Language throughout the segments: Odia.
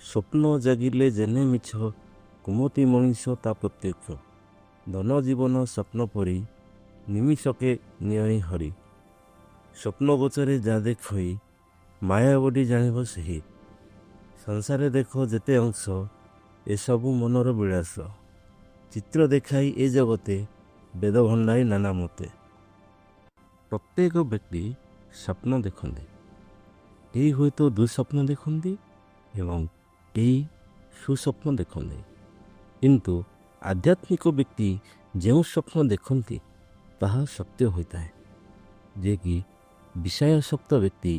ସ୍ୱପ୍ନ ଜାଗିଲେ ଯେନେ ମିଛ, କୁମତି ମଣିଷ ତା ପ୍ରତ୍ୟକ୍ଷ। ଧନ ଜୀବନ ସ୍ୱପ୍ନ ପରି, ନିମିଷକେ ନିଅଇ ହରି। ସ୍ୱପ୍ନ ଗୋଚରେ ଯା ଦେଖଇ, ମାୟା ବୋଲି ଜାଣିବ ସେହି। ସଂସାରେ ଦେଖ ଯେତେ ଅଂଶ, ଏସବୁ ମନର ବିଳାସ। ଚିତ୍ର ଦେଖାଇ ଏ ଜଗତେ, ବେଦ ଭଣ୍ଡାଇ ନାନା ମତେ। ପ୍ରତ୍ୟେକ ବ୍ୟକ୍ତି ସ୍ୱପ୍ନ ଦେଖନ୍ତି। କେହି ହୁଏତ ଦୁଃସ୍ୱପ୍ନ ଦେଖନ୍ତି ଏବଂ କେହି ସୁସ୍ୱପ୍ନ ଦେଖନ୍ତି। କିନ୍ତୁ ଆଧ୍ୟାତ୍ମିକ ବ୍ୟକ୍ତି ଯେଉଁ ସ୍ୱପ୍ନ ଦେଖନ୍ତି, ତାହା ସତ୍ୟ ହୋଇଥାଏ। ଯେ କି ବିଷୟାସକ୍ତ ବ୍ୟକ୍ତି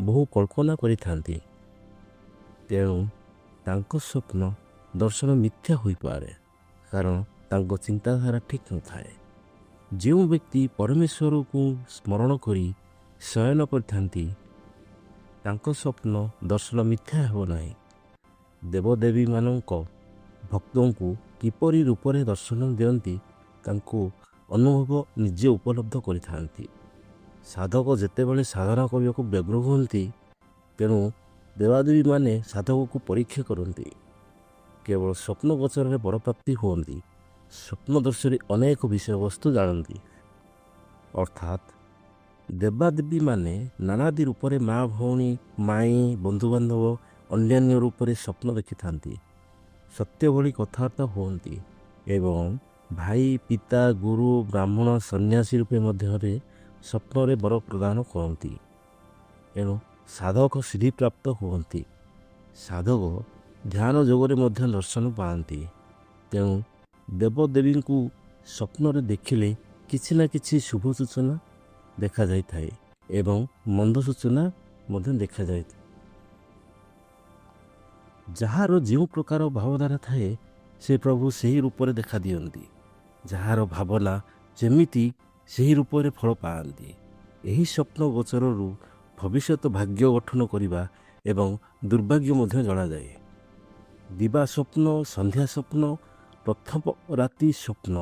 ବହୁ କଳ୍ପନା କରିଥାନ୍ତି, ତେଣୁ ତାଙ୍କ ସ୍ୱପ୍ନ ଦର୍ଶନ ମିଥ୍ୟା ହୋଇପାରେ, କାରଣ ତାଙ୍କ ଚିନ୍ତାଧାରା ଠିକ୍ ନଥାଏ। ଯେଉଁ ବ୍ୟକ୍ତି ପରମେଶ୍ୱରକୁ ସ୍ମରଣ କରି ଶୟନ କରିଥାନ୍ତି, ତାଙ୍କ ସ୍ୱପ୍ନ ଦର୍ଶନ ମିଥ୍ୟା ହେବ ନାହିଁ। ଦେବଦେବୀମାନଙ୍କ ଭକ୍ତଙ୍କୁ କିପରି ରୂପରେ ଦର୍ଶନ ଦିଅନ୍ତି, ତାଙ୍କୁ ଅନୁଭବ ନିଜେ ଉପଲବ୍ଧ କରିଥାନ୍ତି। ସାଧକ ଯେତେବେଳେ ସାଧନା କରିବାକୁ ବ୍ୟଗ୍ର ହୁଅନ୍ତି, ତେଣୁ ଦେବାଦେବୀମାନେ ସାଧକକୁ ପରୀକ୍ଷା କରନ୍ତି। କେବଳ ସ୍ୱପ୍ନ ଗୋଚରରେ ବରପ୍ରାପ୍ତି ହୁଅନ୍ତି। ସ୍ୱପ୍ନ ଦର୍ଶରେ ଅନେକ ବିଷୟବସ୍ତୁ ଜାଣନ୍ତି। ଅର୍ଥାତ୍ ଦେବାଦେବୀମାନେ ନାନାଦି ରୂପରେ ମା, ଭଉଣୀ, ମାଇଁ, ବନ୍ଧୁବାନ୍ଧବ, ଅନ୍ୟାନ୍ୟ ରୂପରେ ସ୍ୱପ୍ନ ଦେଖିଥାନ୍ତି। ସତ୍ୟ ଭଳି କଥାବାର୍ତ୍ତା ହୁଅନ୍ତି ଏବଂ ଭାଇ, ପିତା, ଗୁରୁ, ବ୍ରାହ୍ମଣ, ସନ୍ନ୍ୟାସୀ ରୂପେ ମଧ୍ୟରେ ସ୍ୱପ୍ନରେ ବର ପ୍ରଦାନ କରନ୍ତି। ଏଣୁ ସାଧକ ସିଦ୍ଧିପ୍ରାପ୍ତ ହୁଅନ୍ତି। ସାଧକ ଧ୍ୟାନ ଯୋଗରେ ମଧ୍ୟ ଦର୍ଶନ ପାଆନ୍ତି। ତେଣୁ ଦେବଦେବୀଙ୍କୁ ସ୍ୱପ୍ନରେ ଦେଖିଲେ କିଛି ନା କିଛି ଶୁଭ ସୂଚନା ଦେଖାଯାଇଥାଏ ଏବଂ ମନ୍ଦ ସୂଚନା ମଧ୍ୟ ଦେଖାଯାଇଥାଏ। ଯାହାର ଯେଉଁ ପ୍ରକାର ଭାବଧାରା ଥାଏ, ସେ ପ୍ରଭୁ ସେହି ରୂପରେ ଦେଖା ଦିଅନ୍ତି। ଯାହାର ଭାବନା ଯେମିତି, ସେହି ରୂପରେ ଫଳ ପାଆନ୍ତି। ଏହି ସ୍ୱପ୍ନ ଗୋଚରରୁ ଭବିଷ୍ୟତ ଭାଗ୍ୟ ଗଠନ କରିବା ଏବଂ ଦୁର୍ଭାଗ୍ୟ ମଧ୍ୟ ଜଣାଯାଏ। ଦିବା ସ୍ୱପ୍ନ, ସନ୍ଧ୍ୟା ସ୍ୱପ୍ନ, ପ୍ରଥମ ରାତି ସ୍ୱପ୍ନ,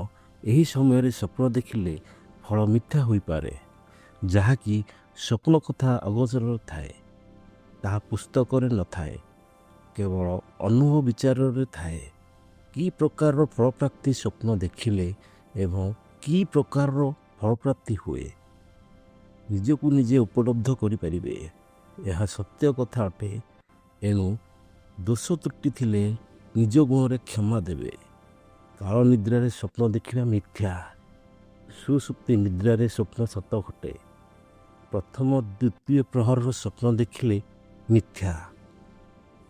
ଏହି ସମୟରେ ସ୍ୱପ୍ନ ଦେଖିଲେ ଫଳ ମିଥ୍ୟା ହୋଇପାରେ। ଯାହାକି ସ୍ୱପ୍ନ କଥା ଅଗୋଚରରେ ଥାଏ, ତାହା ପୁସ୍ତକରେ ନଥାଏ, କେବଳ ଅନୁଭବ ବିଚାରରେ ଥାଏ। କି ପ୍ରକାରର ଫଳପ୍ରାପ୍ତି ସ୍ୱପ୍ନ ଦେଖିଲେ ଏବଂ କି ପ୍ରକାରର ଫଳପ୍ରାପ୍ତି ହୁଏ, ନିଜକୁ ନିଜେ ଉପଲବ୍ଧ କରିପାରିବେ। ଏହା ସତ୍ୟ କଥା ଅଟେ। ଏଣୁ ଦୋଷ ତ୍ରୁଟି ଥିଲେ ନିଜ ଗୁଣରେ କ୍ଷମା ଦେବେ। କାଳ ନିଦ୍ରାରେ ସ୍ୱପ୍ନ ଦେଖିବା ମିଥ୍ୟା। ସୁଷୁପ୍ତି ନିଦ୍ରାରେ ସ୍ୱପ୍ନ ସତ ଘଟେ। ପ୍ରଥମ ଦ୍ୱିତୀୟ ପ୍ରହରର ସ୍ୱପ୍ନ ଦେଖିଲେ ମିଥ୍ୟା।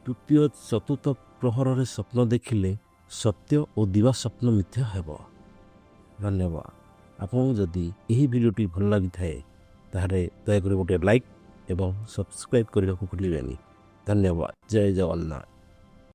ତୃତୀୟ ଚତୁର୍ଥ ପ୍ରହରରେ ସ୍ୱପ୍ନ ଦେଖିଲେ ସତ୍ୟ ଓ ଦିବା ସ୍ୱପ୍ନ ମିଥ୍ୟା ହେବ। ଧନ୍ୟବାଦ। ଆପଣଙ୍କୁ ଯଦି ଏହି ଭିଡ଼ିଓଟି ଭଲ ଲାଗିଥାଏ, ତାହେଲେ ଦୟାକରି ଗୋଟିଏ ଲାଇକ୍ ଏବଂ ସବସ୍କ୍ରାଇବ୍ କରିବାକୁ ଭୁଲିବେନି। ଧନ୍ୟବାଦ। ଜୟ ଜଗନ୍ନାଥ।